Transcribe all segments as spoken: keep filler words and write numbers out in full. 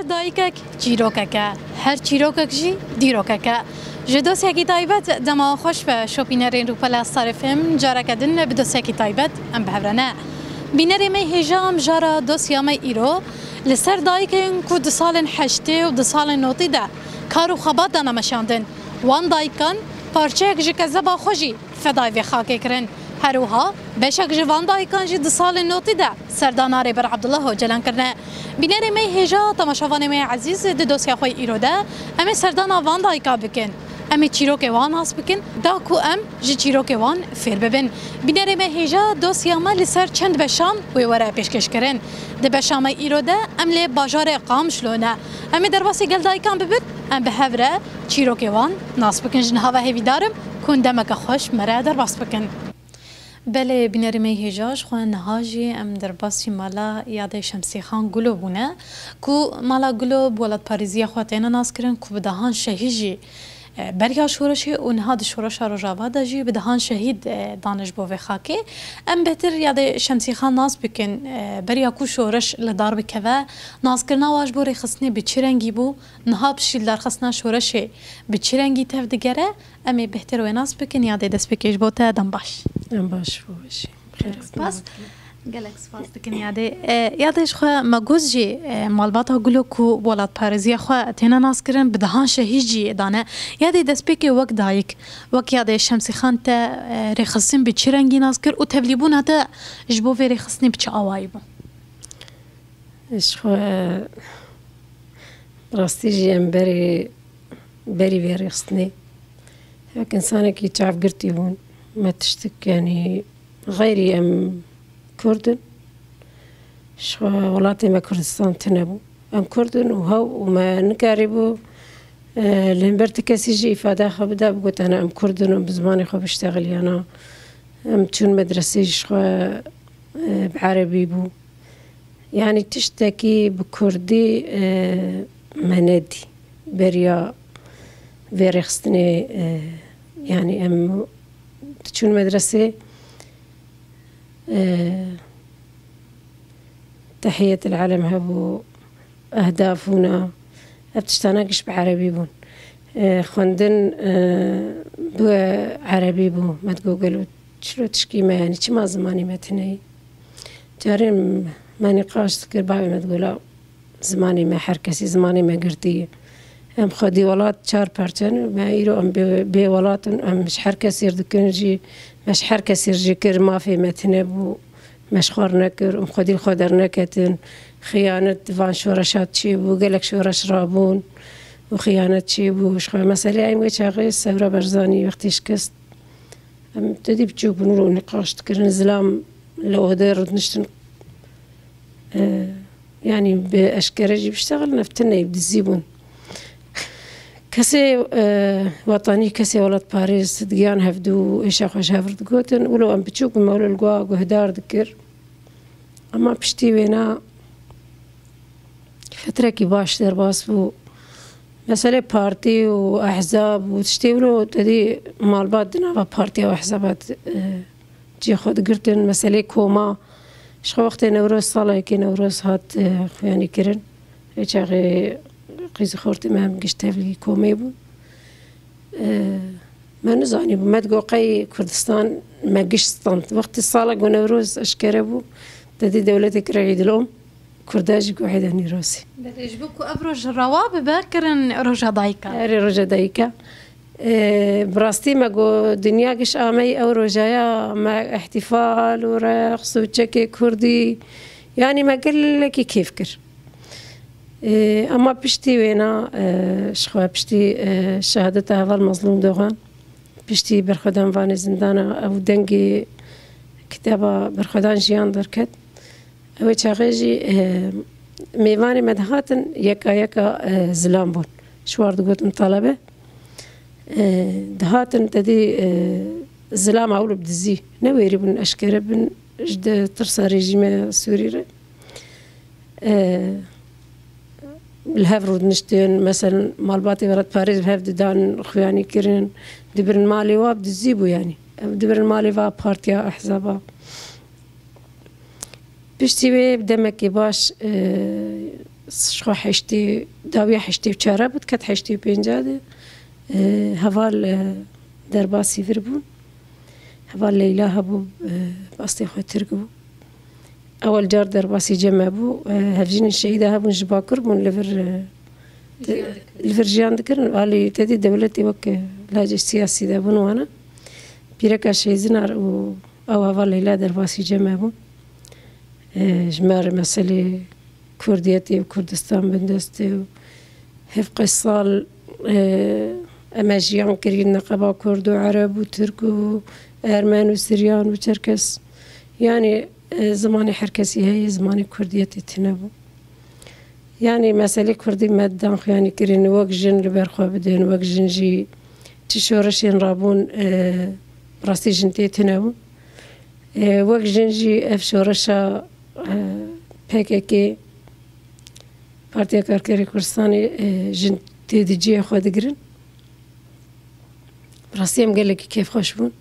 Dayikek çîrokek e, her çîrokek jî dîrokek e. Ji dosyekî taybet dema xweş be şopînerên Rûpela Star F M, careke din bi dosyekî taybet em bi hev re ne. Bînerê me hêja em jara dosya me îro li ser dayikên ku di salên heştê û di salên notî de kar û xebat dane meşandin. Wan dayikan parçeyek ji kezeba xwe jî fedayê vê xakê kirin. Her wiha beşek ji van dayikan jî di salên notî de serdana Rêber Abdullah Ocalan kirine. Bînerê me hêja, temaşevanê me ezîz, di dosya xwe îro de em ê serdana van dayika bikin. Em ê çîrokê wan nas bikin, da ku em ji çîrokê wan fêr bibin. Bînerê me hêja dosya me li ser çend beşan wê were pêşkêşkirin. Di beşa me îro de em lê bajarê Qamişlo ne. Em ê derbasî gel dayikan bibin, em bi hev re çîrokê wan nas bikin. Ji niha ve hêvîdar im ku hûn demeke xweş me re derbas bikin. Belê, bînerê me hêja, ji xwe niha jî em derbasî mala Yadê Şemsîxan Gulo bûne, ku mala Gulo bi welatparêziya xwe têne naskirin, ku bi dehan şehîd jî, e, beriya şoreşê û niha di şoreşa Rojava de jî bi dehan şehîd, e, dane ji bo vê xakê. Em bêhtir Yadê Şemsîxan nas bikin, e, beriya ku şoreş li dar bikeve, naskirina wa ji bo rêxistinê bi çi rengî bû, niha piştî li darxistina şoreşê bi çi rengî tev digere, em ê bêhtir wê nas bikin. Yadê, destpêkê ji bo te dem baş. Dem baş bû, weşî. Xêr Spas. Gelek spas dikin Yadê. E, Yadê, ji xwe me got jî, e, malbata Gulo ku welatparêziya xwe têne naskirin, bi dehan şehîd jî dane. Yadê, destpêkê wek dayik, wek Yadê Şemsîxan te, e, rêxistin bi çi rengî nas kir û tevlîbûna te ji bo vê rêxistinê bi çi awayî bû? Ji xwe, bi rastî jî em berê, berî vê rêxistinê wek însanekî çavgirtî bûn. Me tiştik, yanî xeyrî em Kurd in. Ji xwe welatê me Kurdistan tune bû. Em Kurd in û hew û me nikarîbû, e, li hember ti kesî jî îfade xwe bide, bigot, "Ana em Kurd in û bi zimanê xwe biştexiliyana." Em çûn medresê jî ji xwe, e, bi erebî bû. Yanî tiştekî bi kurdî, e, me nedî. Beriya vê rêxistinê, e, yanî em diçûn medresê, e, Tehiyetil Elem hebû, Ehdafûna, ev tiştana giş bi erebî bûn. E, xwendin, e, bi erebî bû. Me digot, "Gelo çilo tişkî me, yanî çima zimanî me tune ye?" Carên me nîqaş dikir, bavê me digot, "La zimanê me her kesî, zimanê me girtî ye. Em xwedî welat çar parçe ne, me îro em bê, bê welat in, em ji her kesî r dikin jî, me ji her kesî r jî kir, mafê me tune bû, me ji xwe r nekir, em xwedî li xwe derneketin, xiyanet van şoreşat çêbû, gelek şoreş rabûn û xiyanet çêbû." Ji xwe meselê eyn wê çaxê Sewra Barzanî wextî şikest, em tedî biçûk bûn û nîqaş dikirin, zilam li odê rûdiniştin, e, yanî bi eşkere jî biştexilin, ev tune ye, bi dizî bûn. Kesê, e, wetanî, kesê welatparêz digiyan hevdû û êşa xwe ji hev r digotin, wilo em biçûk bûn, me wilo li gwa guhdar dikir. Ema piştî wêna fetrekî baş derbas bû. Meselê partî û ehzab û tiştê wilo tedî malbat di nava partiya û ehzaba de, e, cihê xwe digirtin. Meselê koma, ji xwe wextê Newroz, sala yekê Newroz hat, e, xuyanî kirin. Vê çaxê qîz û xortê me em giş tevlî komê bûn. E, me nizanîbû, me digot qey Kurdistan me giş stand. Wextê sala ku Newroz eşkere bû, tedî dewletê kire Îdil Om, Kurda jî ku Îda Nîrozê. Belê, ji bo ku ev roj rewa bibe, kirin roja dayika. Erê, roja dayika. E, bi rastî me got dinya giş ameyî ew rojaya, me îhtîfal û reqs û çekê kurdî, yanî me gelekî kêf kir. Ê, ema piştî wêna, e, ji xwe piştî, e, şehadeta heval Mazlûm Dogan, piştî berxwedan vanê zindana, ew dengê kitaba berxwedan jiyan derket. Ew ê çaxê jî, e, mêvanê me dihatin, yeka yeka, e, zilam bûn. Ji war digotin talebe. E, dihatin tedî, e, zilam ewil bi dizî. Ne wêrî bûn, eşkere bin ji de tirsa rejîme Sûrî re. E, li hev rûdiniştin, meselen, malbatê welatparêz bi hev didan, xuyanî kirin, dibirin malê wa bi dizî bû, yanî. Ev dibirin malê va partiya, ehzaba. Piştî wê demekê baş, e, Ji xwe heştê, dawiya heştê û çar bû, diket heştê û pênc de, e, heval, e, derbasî vir bûn. Heval Leyla hebû, e, bi astê xwe Tirk bû. Ewel car derbasî cem me bû. E, hevjînên şehîda hebûn ji Bakur bûn, li vir, e, di-, li vir jiyan dikirin. Alî te dî dewletê wek, e, lacê siyasî de bûn wana. Pîreka Şêzinar û ew heval Leyla derbasî cem me bûn. E, ji me re meselê Kurdiyetê û Kurdistan bindestê û hevqey sal, e, em e jiyan kirî neqeba Kurd û Ereb û Tirk û Ermen û Siryan û Çerkes. Yanî, e, zimanê her kesî heye, zimanê Kurdiyetê tune bû. Yanî meselê Kurdî me dan xuyanî kirin, wek jin li ber xwe bidin, wek jin jî çi şoreşên rabûn, e, rastî jin tê tune bûn. E, wek jin jî ev şoreşa, e, P K K, Partiya Karkerê Kurdistanê, e, jin tê di cihê xwe digirin. Bi rastî em gelekî kêfxweş bûn.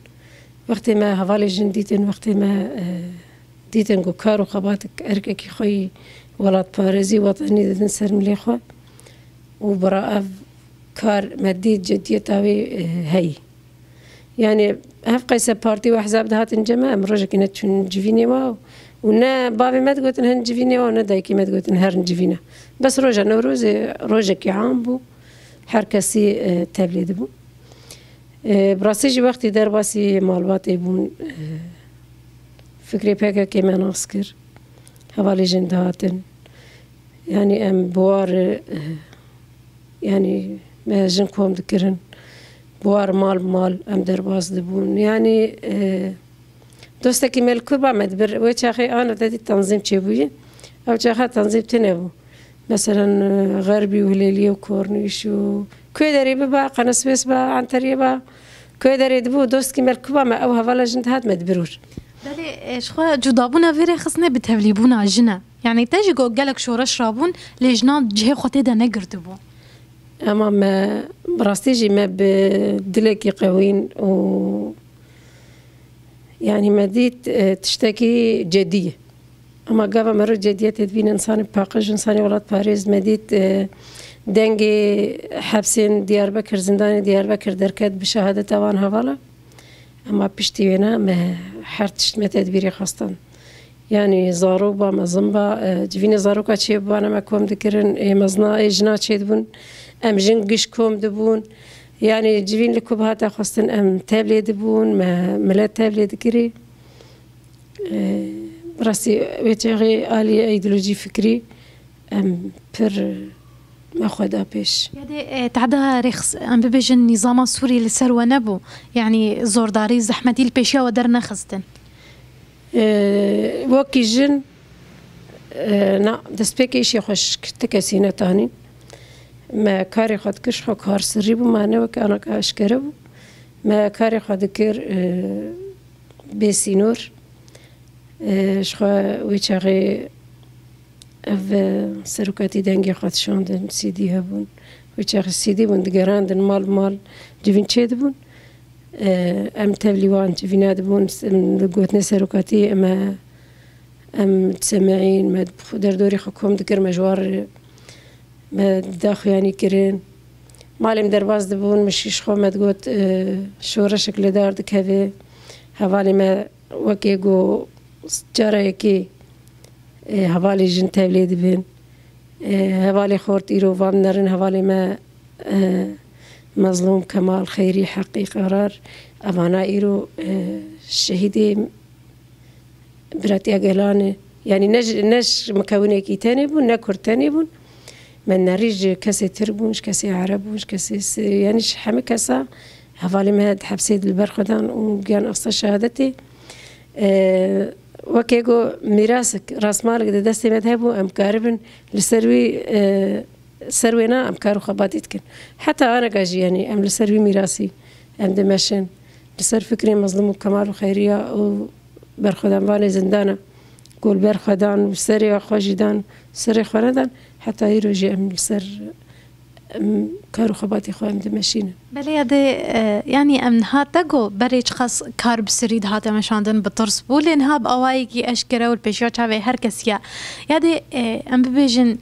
Wextê me hevalê jin dîtin, wextê me, e, dîtin ku kar û xebatek erkekî xwe yî welatparêzî, wetenî didin ser milê xwe û bira ev kar me dît cidiyeta wê, e, heyî. Yanî hev qeyse partî û ehzab dihatin cem me, em rojekî ne çûn civînê we û ne bavê me digotin hin civînê we û ne dayikê me digotin herin civîne. Bes roja Newrozê rojekî am bû, her kesî, e, tevlê dibû. E, bi rastî jî wextî derbasî malbatê bûn, e, fikrê P K K me nas kir. Hevalê jin dihatin. Yanî em bi war, e, Yanî me jin kom dikirin, bi war mal bi mal em derbas dibûn. Yanî, e, dostekî me li Kurba me dibir, wê çaxê ana te dî tanzîm çêbûyî. Ew çaxa tanzîm tune bû. Meselen, e, Xerbî û Hilêliyê û Kornîş û Kuê derê biba, Qeniswês ba, Enteriyê ba. Kuê derê dibû, dostekî me li Kurba me, ew hevala jin dihat me dibir wir. Belê, e, ji xwe cudabûna vê rêxistinê bi tevlîbûna jin e. Yanî te jî got gelek şoreş rabûn, lê jinan cihê xwe tê de negirtibû. Ema me, bi rastî jî me bi dilekî qewîn û, yanî me dît, e, tiştekî cedî ye. Ema gava mero cediyetê dibîne, însanê paqij, însanê welatparêz, me dît, e, dengê hepsên Diyarbekir, zindanê Diyarbekir derket bi şehadeta wan hevala. Ema piştî wêne me her tişt me tedbîrê xwestin. Yanî zarok ba, mezin ba, e, civînê zaroka çêbûbane me kom dikirin, ê mezina, ê jina çêdibûn, em jin giş kom dibûn. Yanî civîn li ku bihate xwestin em tevlê dibûn, me milet tevlê dikirî. E, bi rastî wê çaxê alî îdeolojî fikrî em pir me xwe da pêş. Yadê, e, tehda rêx-, em bibêjin nîzama Sûrî li ser we nebû. Yanî zordarî, zehmetî li pêşiya we dernexistin. E, wekî jin, e, na, destpêkê îşê xwe ji ti kesî netanîn. Me karê xwe dikir, ji xwe kar sirrî bû, ma ne wek anaka eşkere bû. Me karê xwe dikir, e, bê sînor. E, ji xwe wê çaxê ev, e, serokatî dengê xwe dişandin, C D hebûn. Wê çaxê C D bûn, digerandin mal mal civîn çêdibûn. E, em tevlî wan civîna dibûn, em li gotinê serokatî me, em disemeîn, me derdorê xwe kom dikir, me ji wan re, me daxuyanî kirin. Malê min derbas dibûn, min şîş xwe me digot, e, şoreşek li dar dikeve. Hevalê me wekê ku cara yekê, e, hevalê jin tevlê dibin. E, hevalê xort îro van nerin, hevalê me, e, Mezlûm, Kemal, Xeyrî, Heqî, Qerar, evana îro, e, şehîdê Biratiya Gelan e. Yanî ne ji, ne ji mikewinekî tenê bûn, ne Kurd tenê bûn. Me nerî ji kesê Tirk bûn, ji kesê Ereb bûn, ji kesê si-, yanî ji hemî kesa hevalê me di hepsê di li ber xwe dan û giyan asta şehadetê. E, wekê ku mîrasek, rasmalek di destê me de hebû, em karibin li ser wî, e, ser wêna em kar û xebatî dikin. Heta aneka jî, yanî em li ser wî mîrasî em dimeşin. Li ser fikrê Mezlûm û Kemal û Xeyriya û berxwedanvanê zindana ku li ber xwe dan û serê xwe jî dan, serê xwe nedan, heta îro jî em li ser, em kar û xebatê xwe em dimeşînin. Belê ya dê, e, yanî em niha te got berê çiqas kar bi sirî dihate meşandin bi tirs bû, lê niha bi awayekî eşkere û li pêşiya çavê her kesî ye. Ya dê, e, em bibêjin,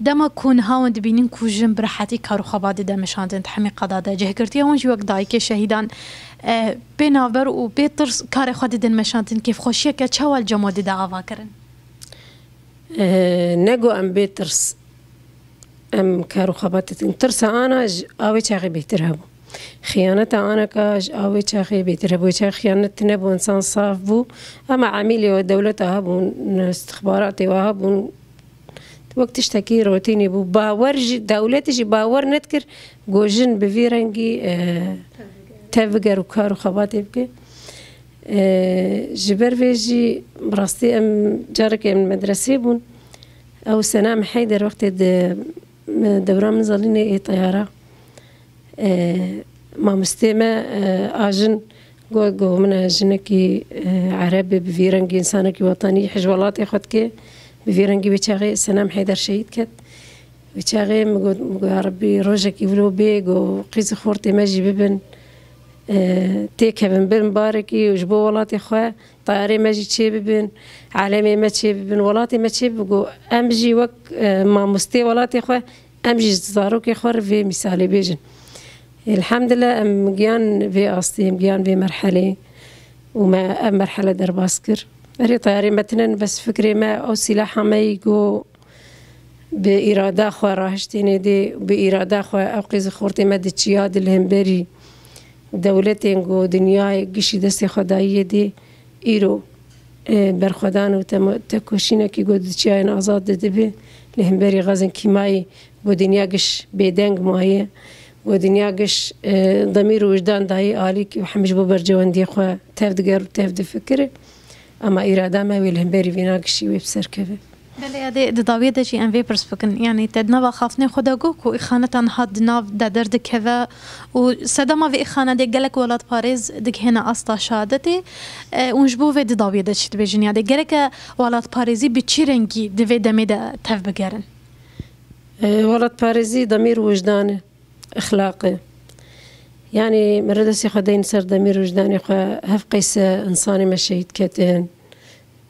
Dema ku niha hûn dibînin ku jin bi rehetî kar û xebat dide meşandin di hemî qada de, cihgirtiya hûn jî wek dayikê şehîdan, e, bê navber û bê tirs karê xwe didin meşandin, kêfxweşiyeke çawa li cem we dide avakirin? E, ne ku em bê tirs, em kar û xebat dikin. Tirsa ana ji a wê çaxê bêhtir hebû. Xiyaneta aneka ji a wê çaxê bêhtir hebû. Wê çaxê xiyanet tune bû, insan saf bû. Ema emîlê we dewleta hebûn, istixbaratê we hebûn. Wek tiştekî rotînî bû. Bawer jî, dewletê jî bawer nedikir ku jin bi vî rengî, e, tev biger û kar û xebatê bike. E, ji ber vê jî bi rastî em carekê em medresê bûn. Ew Senam Heyder wextê di, dewra min zelînê ê teyara. E, mamostê me, e, a jin got, got, min e jinekî, e, ereb e, bi vî rengî însanekî wetanî hej welatê xwe dike, bi vî rengî wê çaxê Senem Heyder şehîd ket. Wê çaxê min got, min got, ya Rebbî, rojekî wilo bê, got, qîz û xortê me jî bibin, e, têkevin, bin barekî û ji bo welatê xwe tayarê me jî çê bibin, alemê me çê bibin, welatê me çê bibe, got, em jî wek, e, mamostê welatê xwe, em jî zarokê xwe re vê mîsalê bêjin. Elhamdulillah, em giyan vê astê, em giyan vê merhelê û me ev merhele derbas kir. Erê, tayarê me tine ne, bes fikrê me, ew sîlaha me yî ku bi îrada xwe rahiştêne dê, bi îrada xwe ew qîz û xortê me diçiya di li hemberî dewletên ku dinyayê gişî destê xwe dayiyê dê, îro, e, berxwedan û temo-, tekoşînekî ku diçiyayên azad de dibe, li hemberî xezin kîmayî ku dinya giş bêdeng maye, ku dinya giş, e, demîr û wijdan dayî alîkî û hemî ji bo berjewendiyê xwe tev diger û tev difikire. Ema îrada me wê li hemberî vîna gişî wê bi ser keve. Belê, yadê di dawiyê de jî em vê pirs bikin. Yanî te di nava xaftinê xwe de got ku îxaneta niha di nav de derdikeve û sedema vê îxanetê gelek welatparêz digihêne asta şehadetê. E, hûn ji bo vê di dawiyê de çi dibêjin? Yadê gereke welatparêzî bi çi rengî di vê demê de tev bigerin? E, welatparêzî demîr û wijdan e, exlaq e. Yanî min re destê xwe deyne ser demîr û wijdanê xwe, hev qeyse însanê me şehîd ketin.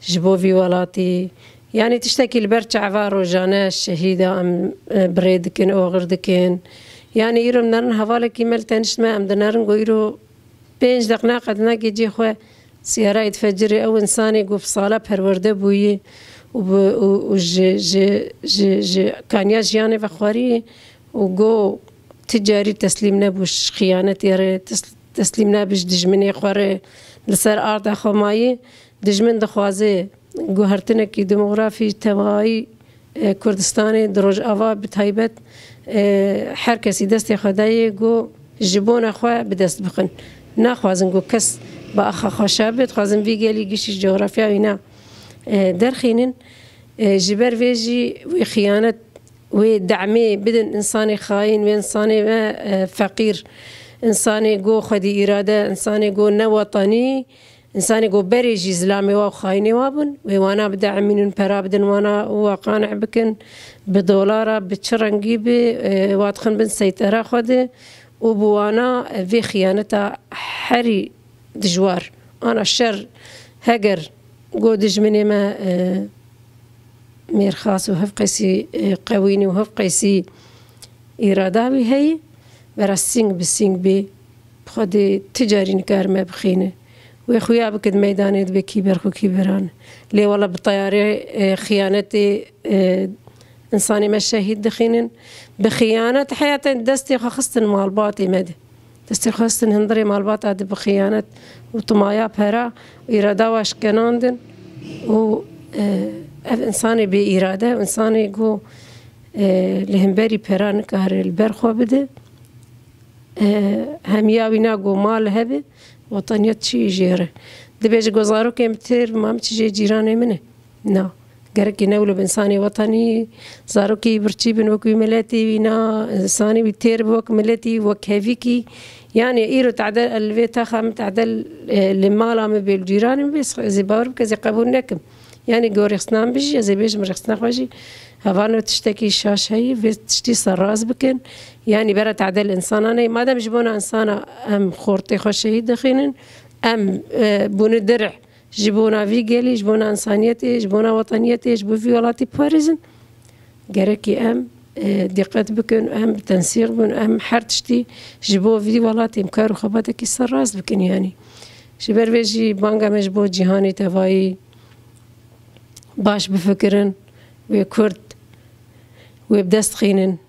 Ji bo vî welatî, yanî tiştekî li ber çava rojane şehîda em, e, bi rê dikin, oxir dikin. Yanî îro em nerin hevalekî me li tenişt me, em dinerin ku îro pênc deqna qedinekê cê xwe siyarayê difecirê, ew însanê ku bi sala perwerde bûyî û bi, û, û ji, ji, ji, ji kaniya jiyanê vexwarî û ku ti carî teslîm nebû, ji xiyanetê re tes-, teslîm nabe, ji dijminê xwe re li ser arda xwe mayî. Dijmin dixwaze guhertinekî demografî tevayî, e, Kurdistanê di Rojava bi taybet, e, her kesî destê xwe dayê ku ji bona xwe bi dest bixin. Naxwazin ku kes bi axa xwe şa be, dixwazin vî gelî gişî cografya wîna, e, derxînin. E, ji ber vê jî wê xiyanet, wê demê bidin însanê xayîn, wê însanê me, e, feqîr, însanê ku xwedî îrade, însanê ku ne wetanî, însanê ku berê jî zilamê wa û xayînê wa bûn, wê wana bide'imînin, pera bidin wana û wa qaneh bikin, bi dolara, bi çi rengî bi, e, wa dixin bin seytera xwe de û bi wana vê xiyaneta herî dijwar. Ana şer, heger ku dijminê me, e, mêrxas û hevqesî, e, qewînî û hevqesî îrada wî heyî, bera sîng bi sîng bê, bi Xwedê ti carî nikare me bixîne. Wê xuya bike di meydanê de bê kî berx û kî beran. Lê wela bi teyarê, e, xiyanetê, e, însanê me şehîd dixînin. Bi xiyanet heyata destê xwe xistin malbatê me de. Destê xwe xistin hundirê malbata de bi xiyanet û timaya pera û îrada wa şikenandin û, e, ev însanê bê îrade, însanê ku, e, li hemberî pera nikare li ber xwe bide, e, hemiya wîna ku mal hebe, wetaniyet çi jê re? Dibêje ku zarokên bi têr bi, ma min çi jê cîranê min e? Na. Gerekî ne wilo bi însanê wetanî, zarokê wî birçî bin wek wî miletî wî na, însanê wî têr bi wek miletî, wek hevîkî. Yanî îro tedel li vê taxa min tedel, e, li mala min bê, li cîranê min bê, ez ê bawer bike, ez ê qebûl nekim. Yanî ku rêxistina min bijî, ez ê bêjim rêxistina xwe jî. Hevalno tiştekî şaş heyî, vê tiştî serrast bikin. Yanî bera tedel însanan heyî. Madem ji bona însana em xortê xwe şehîd dixînin, em, e, bûne dirh ji bona vî gelî, ji bona însaniyetê, ji bona wetaniyetê, ji bo vî welatî biparêzin. Gerekî em, e, dîqet bikin, em bi tensîq bin, em her tiştî ji bo vî welatê em kar û xebatekî serrast bikin, yanî. Ji ber vê jî banga me ji bo cîhanê tevayî baş bifikirin, wê Kurd, wê bi dest xînin.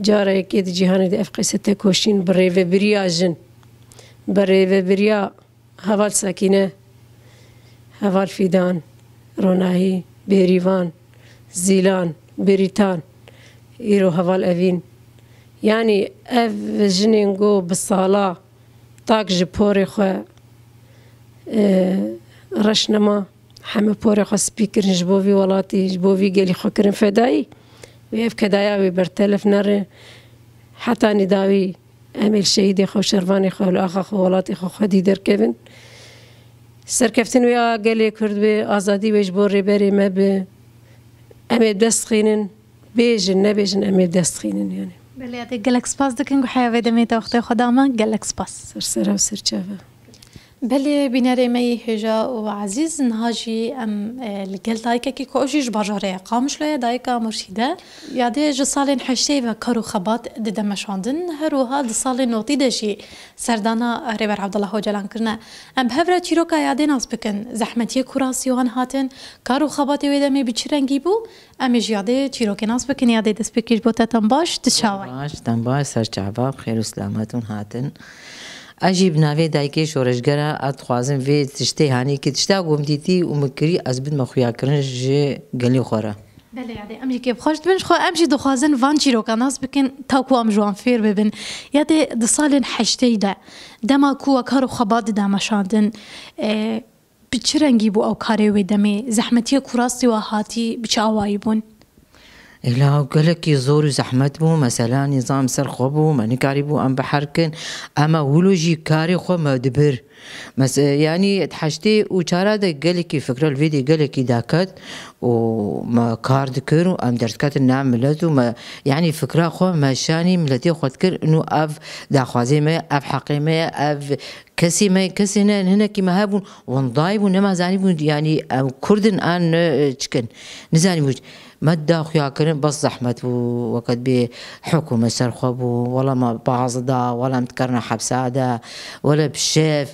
Cara yekê di cîhanê de ev qîse tekoşîn bi rêvebiriya jin, bi rêvebiriya heval Sekîne, heval Fîdan, Ronahî, Bêrîvan, Zîlan, Birîtan, îro heval Evîn. Yanî ev jinên ku bi sala tak ji porê xwe, e, reş nema, heme porê xwe spî kirin ji bo vî welatî, ji bo vî gelî xwe kirin fedayî. Wê ev kedaya wê bertelef nere. Heta nîdawî em ê li şehîdê xwe, şervanê xwe, li axa xwe, welatê xwe xwedî derkevin. Serkeftin wê a gelê Kurd be, azadî wê ji bo rêberê me be. Em ê dest xînin, bêjin, nebêjin, em ê dest xînin, yanî. Belê, ez ê gelek spas dikin ku heya vê demê te wextê xwe da me. Gelek spas. Ser sera û ser çava. Belê, bînerê me yî hêja û ezîz, niha jî em, e, li gel dayikekî ku ew jî ji bajarê ye, Qamişlo ye, dayika Murşîde. Yadê ji salên heştê ve kar û xebat dide meşandin, her wiha di salên notî de jî serdana Rêber Abdullah Ocalan kirine. Em bi hev re çîroka yadê nas bikin, zehmetiyê ku rastî wan hatin, kar û xebatê wê demê bi çi rengî bû, em ê ji yadê çîrokê nas bikin. Yadê, destpêkê ji bo te tem baş, tu çawa yî? Baş, tem baş, ser çava, bi xêr û selamet hûn hatin. Ez jî bi navê dayikê şoreşgera, ez dixwazim vê tiştê hanî ki tişta ku min dîtî û min kirî, ez bidime xuyakirin ji gelê xwe re. Belê, yadê, em jî kêfxweş dibin ji xwe, em jî dixwazin van çîroka nas bikin, ta ku em ji wan fêr bibin. Yadê, di salên heştê de, dema ku we kar û xebat dida meşandin, e, bi çi rengî bû ew karê wê demê? Zehmetiyê ku rastî we hatî, bi çi awayî bûn? Êla gelekî zor û zehmet bû, mesela nîzam ser xwe bû, me nikarîbû em biherkin, ema wilo jî karê xwe me dibir. Mes-, yanî di heştê û çara de gelekî fikra li vê dê gelekî daket û me kar dikir û em derdiketin nav milet û me, yanî fikra xwe me şanî miletê xwe dikir, û ev daxwazê me ye, ev heqê me ye, ev kesê me, kesê ne, hinekî me hebûn, wendayî bûn, nema zanîbûn, yanî em Kurd in an ne, e, çikin. Nizanîbûn. Me da xuya kirin, bes zehmet bû, weke dibê hikûmet ser xwe bû, wela me baz da, wela em dikerine hepsa de, wela bi şev.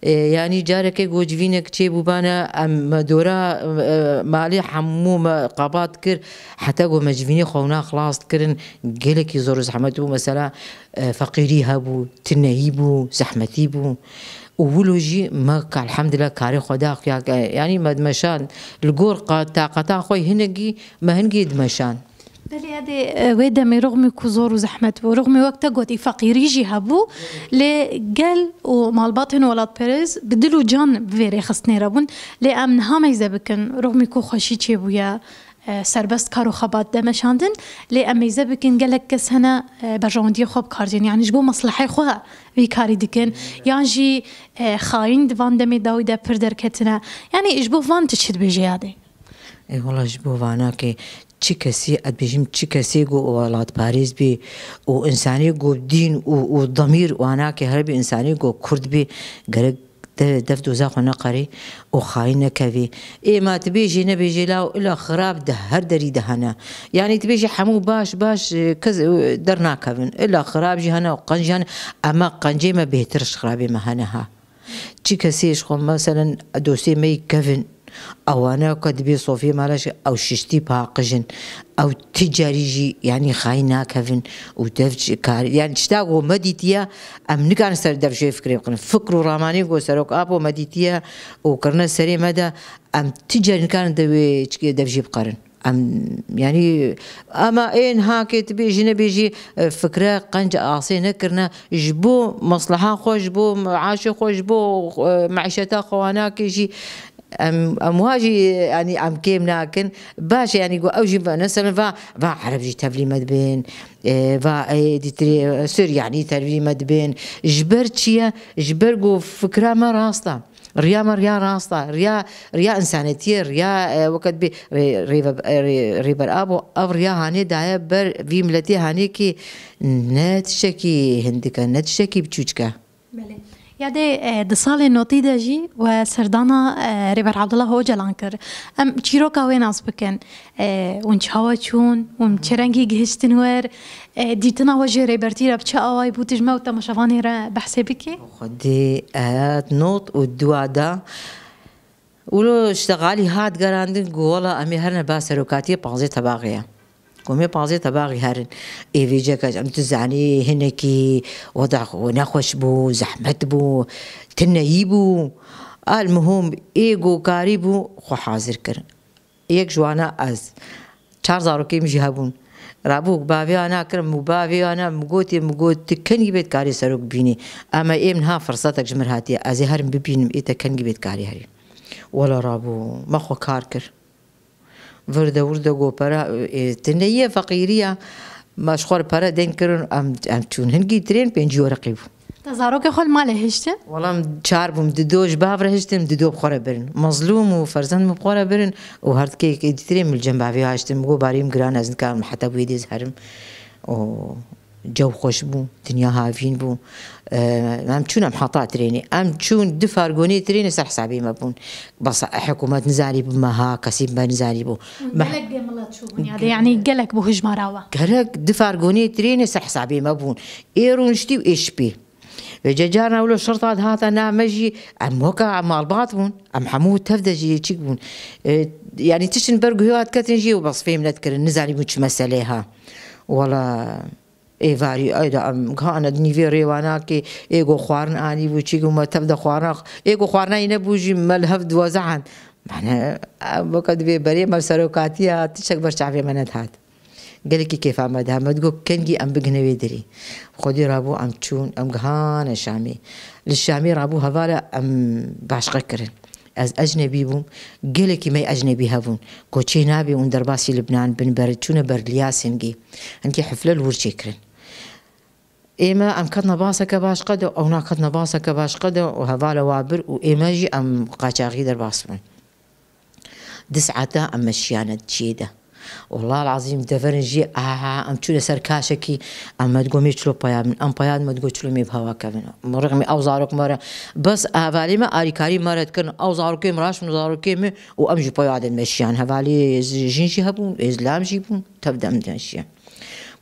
E, yanî carekê gocivînek çêbûbane, em me dora, e, malê hemû me qabat kir, heta ku me civînê xwe wina xilas dikirin, gelekî zor û zehmet bû. Mesela, e, feqîrî hebû, tineyî bû, zehmetî bû. Û wilo jî me ka elhamdulillah karê xwe da xuya ke, yanî me dimeşand. Li gor qa-, taqeta xwe hinekî me hingê dimeşand. Belê, yadê, e, wê demê rixmî ku zor û zehmet bû, rixmî wek te gotî feqîrî jî hebû, lê gel û malbatên welatperêz bi dil û can bi vê rêxistinê re bûn. Lê em niha meyze bikin, rixmî ku xweşî çêbûye, e, serbest kar û xebat de meşandin, lê em mêze bikin gelek kes hene, e, berjewendiyê xwe bi kar dînin. Yanî ji bo meslehê xwe vî karî dikin, yan jî, e, xayîn di van demê dawî de pir derketine. Yanî ji bo van tu çi dibêjî yadê? Ê, wela ji bo vana ke çi kesî, ez dibêjim çi kesê ku welatparêz bî û însanê ku dîn û, û demîr wana ke her bî însanê ku Kurd bî, gerek de-, dev doza xwe neqerî û xayîn nekevî. Ê ma tu bêjî nebêjî law ila xirab di her derî de hene. Yanî tu bêjî hemû baş, baş, e, kes, e, dernakevin. Ila xirab jî hene û qenc jî hene. Ema qencê me bêhtir ji xirabê me hene ha. Çi kesê ji xwe meselen dostê me yî kevin. Ewana ku dibê sofiyê mala jî ew şiştî paqij in. Ew ti carî jî, yanî, xayîn nakevin û dev ji kar, yanî, tişta ku me dîtiye, em nikarin ser dev jê fikirê bikin. Fikr û ramanê ku Serok Apo me dîtiye û kirine serê me de, em ti carî nikarin dev wê çikê dev jê biqerin. Em, yanî, ema ê niha kê tu bêjî nebêjî, e, fikre qenc asê nekirine, ji bo mesleha xwe, ji bo meaşê xwe, ji bo, e, meîşeta xwe wana kê jî, Em, em wa jî, yanî, em kêm nakin. Baş e, yanî, ku ew jî ve-, mesela va, va Ereb jî tevlî me dibin, e, va, e, dîtirê, e, Suryanî tevlî me dibin. Ji ber çi ye? Ji ber ku fikra me rast e. Riya me riya rast e. Riya, riya însanetiyê, riya, e, weke dibê rê-, rêve-, e, rê-, Rêber Abo, ev riya hanê daye ber vî miletê hanê ki ne tiştekî hindik e, ne tiştekî biçûçik e. Belê. Yadê, e, di salê notî de jî we serdana, e, Rêber Abdullah Ocalan kir. Em çîroka wê nas bikin. E, hûn çawa çûn? Hûn çi rengî gihiştin wer? E, dîtina we ji rêbertî re bi çi awayî bû? Tu ji me û temaşevanê re behsê bikî? Xwedê, e, not û dua da. Wilo ştegalî hat gerandin ku wela em ê herine ba serokatiyê panzdeh tebaxê ye. Ku em ê panzdeh tebaxê herin. Ê vêceke em tu zanî hinekî weda xwe nexweş bû, zehmet bû, tineyî bû. Al muhim ê ku karî bû xwe hazir kir. Yek ji wana ez. Çar zarokê min jî hebûn. Rabû bavê wana kirim û bavê wana min gotê, min got, "Tu kengî bê dikarî serok bibînî." Ema ê min ha firsetek ji min hatiye. Ez ê herim bibînim, ê te kengî bê dikarî herî. Wela rabû, me xwe kar kir. Vir de wir de got, pere, ê, tu neyê feqîrî ya. Me ji xwe re pere deyn kirin, em, em çûn. Hingî tirên pêncî wereqî bû. Te zarokê xwe li malê hiştin? Wela em çar bûn, dido ji bav re hiştin, dido bi xwe re birin. Mezlûm û Ferzend min bi xwe re birin û her dikê yekê dîtirê min li cem bavê hiştin. Min got, "Barî min giran, ez nikarim heta wê dê ez herim." Û cew xweş bû, dinya havîn bû. Em çûn, em hata trênê. Em çûn du fargonê trênê ser hesabê me bûn. Bes hikûmet nizanî bi me ha, kesî bi me nizanî bû. Hûn Me gelek bê milet çûbûn ya de, yanî gelek bû hijmara we. Gerek du fargonê trênê ser hesabê me bûn. Ê rûniştî û ê şipê. Vêca carna wilo şerta dihata na me jî, em weka malbat bûn. Em hemû tev de jî çîk bûn. E, yanî tiştin ber guhê we diketin jî û bes fêm nedikirin. Nizanîbûn çi meseleyê ha. Wela êvarî, ayda em gihane di nîvê rêwanakê, ê go xwarin anîbû, çîk û me tev de xwarina, ê go xwarina yî nebû jî me li hev diwezehand. Mane, em weke divê berê me serokatiya tiştek ber çavê me nedihat. Gelekî kêfa me diha. Me digot, "Kengî em bigihine wê derê." Xwedê rabû em çûn, em gihane Şamê. Li Şamê rabû hevala em başqe kirin. Ez ecnebî bûm. Gelekî me yê ecnebî hebûn. Ku çê nabê hûn derbasî Libnan bin, ber çûne ber Liyas hingî. Hinkî hifle li wir çêkirin. Ê me em ketine baseke başqe de, ewna ketine baseke başqe de û hevala wa bir û ê me jî em qaçaxî derbas bûn. Di saeta em meşiyane di çiyê de. Wallahil azîm deverin jî, aha, em çûne ser kaşekî, em me digot mê çilo paya bin, em paya din me digot çilo mê bi hewa kevin. Rixmî ew zarok me re, bes hevalê me arîkarî me re dikirin, ew zarokê min raştin zarokê min û em ji paya din meşiyan. Hevalê z-, jin jî hebûn, ê zilam jî bûn, tev de em dimeşiyan.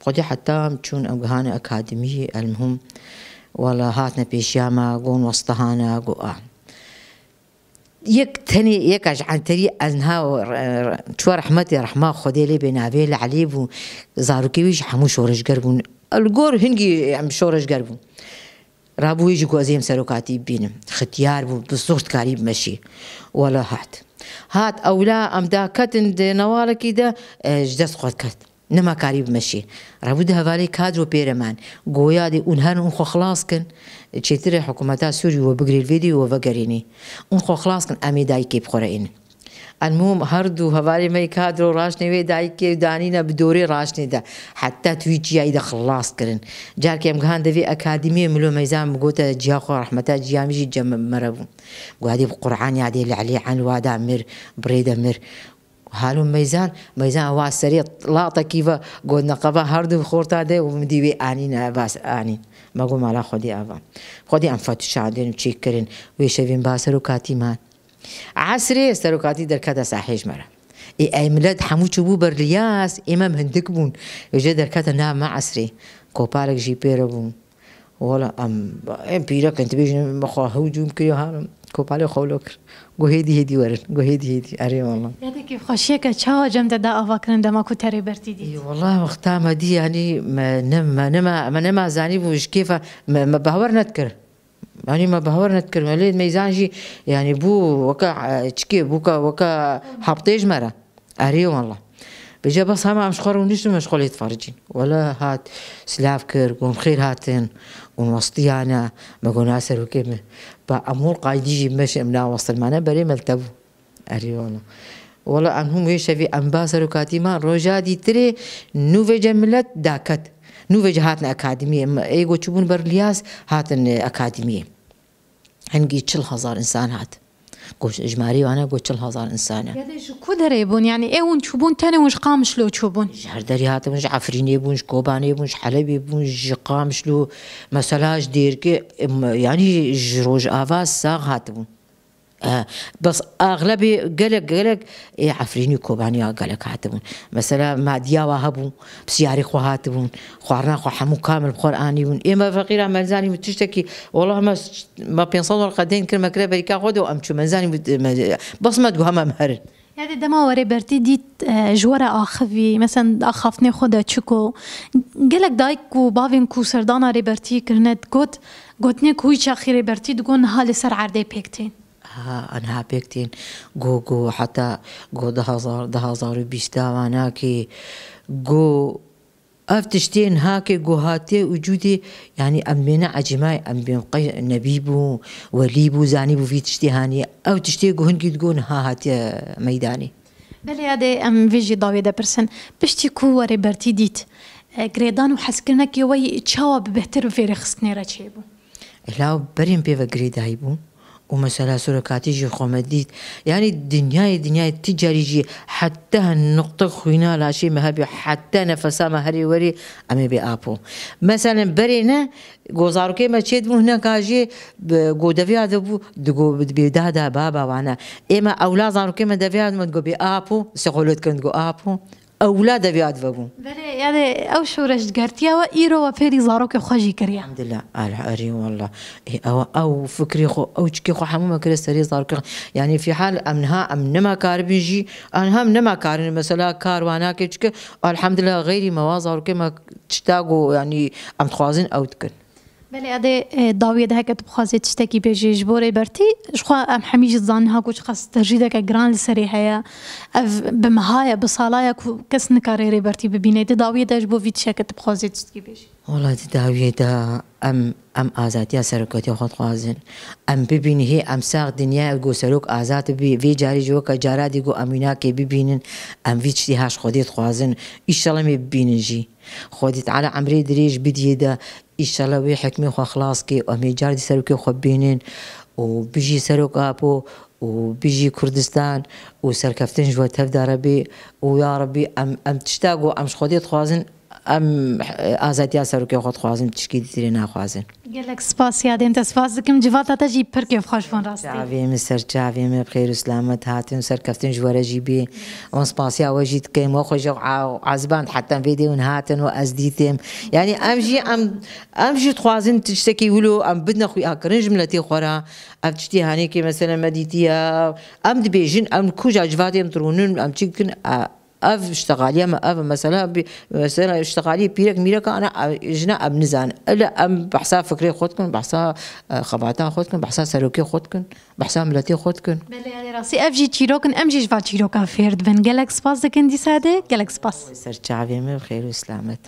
Xwedê heta em çûn, em gihane akademiyê, elmuhim, wala hatine pêşiya me, gon westihane, go a. Yek tenê, yeka ji Enterî ez niha, e, e, çû rehmetê, rehma Xwedê lê bê, navê li Elî bû, zarokê wî jî hemû şoreşger bûn. Li gor hingî em şoreşger bûn. Rabû wî jî got, "Ez êm serokatî bibînim." Xitiyar bû, bi zor dikarî bimeşî. Wela hat. Hat, ewla em daketin di newalekî de, e, ji dest xwe diket. Nema karî bimeşî. Rabû di hevalê kadro pê re man. Goya dê ûn herin ûn xwe xilas kin. Çêtir e hikûmeta Sûrî we bigirê li vê dê we vegerînî. Ûn xwe xilas kin, em ê dayikê bi xwe re ênin. Elmûm her du hevalê me yê kadro raştine wê dayikê û danîne bi dorê raştine de. Heta tu wî çiyayî de xilas kirin. Carkê em gihande vê akademiyê, Milo Meyzan bi gote ciya xwe rehmeta ciya min jî cem me re bû. Goya dê bi Qur'an ya dê li Elî en wada mir, bi rê de mir. Halo Meyzan, Meyzan wa serê latekî ve got, "Neqeba her du xorta de û min dî wê anîn, e, bas anîn." Me got, "Mala Xwedê ava." Xwedê em fetişandin û çêkirin. Wê şevên ba serokatî man. Esrê serokatî derkete sahê ji me re. Ê, ey milet hemû çûbû ber Liyas, ê me hindik bûn. Ê jê derkete nav me esrê. Kopalek jî pê re bûn. Wala em, em pîrek in, dibêjin, me xwe hewcûm kiriyo, harim, kopalê xwe wilo kir. Got, "Hêdî, hêdî werin." Got, "Hêdî, hêdî." Erê wala. Yadê kêfxweşiyeke çawa cem te da ava kirin dema ku te rêbertî dît? Ê, wala wexta me dî, yanî me ne, me nema, me nema zanî bû ji kêfa me, me bawer nedikir. Yanî me bawer nedikir. Me lê Meyzan jî, yanî bû weke, e, çikê, bûka weke heptê ji me re. Erê wala. Bêje bes hema em ji xwe rûniştin, me ji xwe lê difericîn. Wala hat, silav kir, gon xêr hatin, gon westiyane, me gon a serokê min. Ba em hol qaydî jî meşin em na westilmane berê me li te bû. Erê wala. Wala em hûn wê şevî em ba serokatî man, roja dîtirê nû vêce milet daket. Nû vêce hatin akademiyê. Em ê go çûbûn ber Liyas hatin, e, akademiyê. Hingî çil hezar însan hat. Ku ji-, jimarê wan e, ku çil hezar însan e. Yadê ji ku derê bûn? Yanî ê hûn çûbûn, tenê hûn ji Qamişlo çûbûn? Ji her derê hatibûn, ji Efrînê bûn, ji Kobanê bûn, ji Helebê bûn, ji Qamişlo, mesela ji Dêrikê, em, yanî ji Rojava sax hatibûn. E, bes axlebê gelek, gelek ê Efrînî, Kobanî ya gelek hatibûn. Mesela madiya wa hebû, bi siyarê xwe hatibûn, xwarina xwe hemû kamil bi xwe re anîbûn. Ê me feqîra me zanî tiştekî, wela me, me pênc sed werqe deyn kir, me kire berîka xwe de û em çû, me zanî, me, bes me digot hema em herin. Yadê dema we Rêbertî dît, e, ji we re axivî, mesen axaftinê xwe de çiko, gelek dayik û bavên ku serdana Rêbertiyê kirine, digot, gotinê ku wî çaxî Rêbertî digot niha li ser erdê pêk tên. Ha, anha pêk tên. Go, go, heta go du hezar, du hezar û bîst dawanakê, go, ev tiştê niha ke go hatiye wicûdê, yanî em bêne ecêmayê, em bên qey nebî bû, welî bû, zanî bû vî tiştê haniye. Ew tiştê go hingî digo niha hatiye meydanê. Belê, yadê em vê jî dawiyê de pirsin. Piştî ku we Rêbertî dît, e, girêdan û hezkirinekê we yî çawa bi bêhtir bi vê rêxistinê re çêbû? Ela berên pê ve girêdayî bû û mesela sorekatî jî xwe me dît. Yanî dinyayê, dinyayê ti carî jî heta nuqte xwîna laşê me hebî, heta nefesa me herê werê, em ê bê apo. Meselen berê ne, go zarokê me çêdibû hineka jî, bi, go devê ya de bû, digo, dibê dada baba wane. Ê me ewla zarokê me devê ya de me digo bê apo, sexolo dikirin digo apo. Ewla devê ya divebûn. Belê, yanî ew şoreşgertiya we îro we fêrî zarokê xwe jî kiriye. Elhamdulillah, el-, erê wallah. Ê, ew, ew fikrê xwe, ew çikê xwe hemû me kire serê zarokê xwe. Yanî fîhal em niha em nema karibin jî, em niha em nema karin. Mesela kar wan nake çike, elhamdulillah, xeyrî me wa zarokê me çita go, yanî em dixwazin ew dikin. Belê, edê, e, dawiyê de heke tu bixwazê tiştekî bêjî ji bo Rêbertî, ji xwe em hemî jî dizanin ha ku çiqas tercîdeke giran li serê heye. Ev bi meha ye, bi sala ye ku kes nikare Rêbertî bibîne. Di dawiyê de ji bo vî tişeke tu bixwazê tiştekî bêjî? Wela di dawiyê de em, em azadiya serokatiya xwe dixwazin. Em bibînin hê em sax dinyayê ku serok azad bibî, vê carî jî weke cara dî ku em wî nakê bibînin, em vî tiştî ha ji Xwedê dixwazin. Îşallah em ê bibînin jî. Xwedî Teala emrê dirêj bidiyê de, Îşallah wê hikmê xwe xilas kê û em ê car dî serokê xwe bînin û bijî Serok Apo û bijî Kurdistan û serkeftin ji we tev de Rebî û ya Rebî em, em tişta ku em ji Xwedê dixwazin, em, e, azadiya serokê xwe dixwazin, tişkî dîtirê naxwazin. Gelek spas yadên te, spas dikim. Civata te jî pir kêfxweş bûn rastî. Çavê min, ser çavê min, bi xêr û silamet hatin û serkeftin ji we re jî bê. Em spasiya we jî dikin, we xwe jî a-, eziband heta vê dê hûn hatin û ez dîtim. Yanî em jî, em, em jî dixwazin tiştekî wilo em bidine xuyakirin ji miletê xwe re. Ev tiştî hanê kê mesela me dîtiye. Em dibêjin, em kuja civadê em dirûnin, em çi dikin, e, ev ştexaliya me, ev mesela bi, mesela ştexaliyê pîrek mîrek ana, e, jina em nizan. Ele em behsa fikrê xwe dikin, behsa, e, xebata xwe dikin, behsa serokê xwe dikin. Behsa miletê xwe dikin. Belê, erê rastî. Ev jî çîrok in, em jî ji van çîrokan fêr dibin. Gelek spas dikin dîsa dê. Gelek spas. Ser çavê me, bi xêr û silamet.